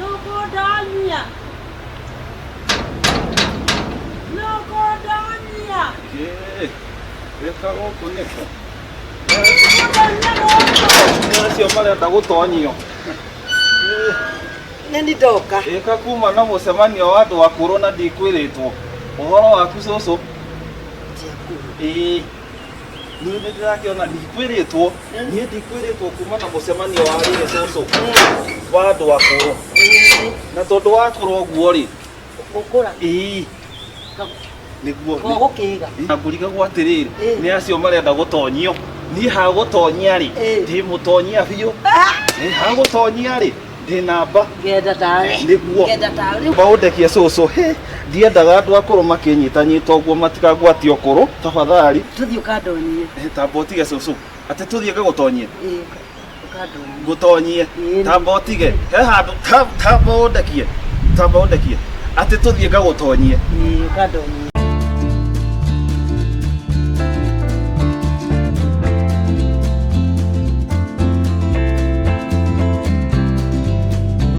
Nũkũndonyia. Nũkũndonyia. Ĩĩ, gĩka gũkũ nĩkũ? Nũkũndonyia gũkũ. Nĩ acio marenda gũtonyio. Nĩ niĩ ndoka. Ĩka kuma na mũcemanio wa andũ akũrũ na ndikwĩrĩtwo. Ũhoro waku cũcũ? Ĩĩ. Niĩ nĩ ndĩrakĩona ndikwĩrĩtwo. Niĩ ndikwĩrĩtwo kuma na mũcemanio wa rĩrĩ cũcũ. Wa andũ akũrũ. Na tondũ wa kũrũ ũguo rĩ. Gũkũra. Ĩĩ. Nĩguo. Gũkĩga. Na ngũrigagwo atĩrĩrĩ, nĩ acio marenda gũtonyio. Niĩ ha gũtonyia rĩ, ndĩ mũtonyia biũ. Ĩ, ha gũtonyia rĩ, ndĩ namba. Ngenda tawe. Nĩguo. Ngenda tawe. Maũndekie cũcũ, hĩ, ndiendaga andũ akũrũ makĩnyitanyita ũguo matikangwatie ũkũrũ, tafadhali. Tũthiĩ ũkandonyie. Ĩ, tamba ũtige cũcũ, atĩ tũthiĩ ngagũtonyie? Ĩ, ũkandonyie. Ngũtonyie? Ĩĩ. Tamba ũtige, he handũ, tamba ũndekie, tamba ũndekie, atĩ tũthiĩ ngagũtonyie. Ĩ, ũkandonyie.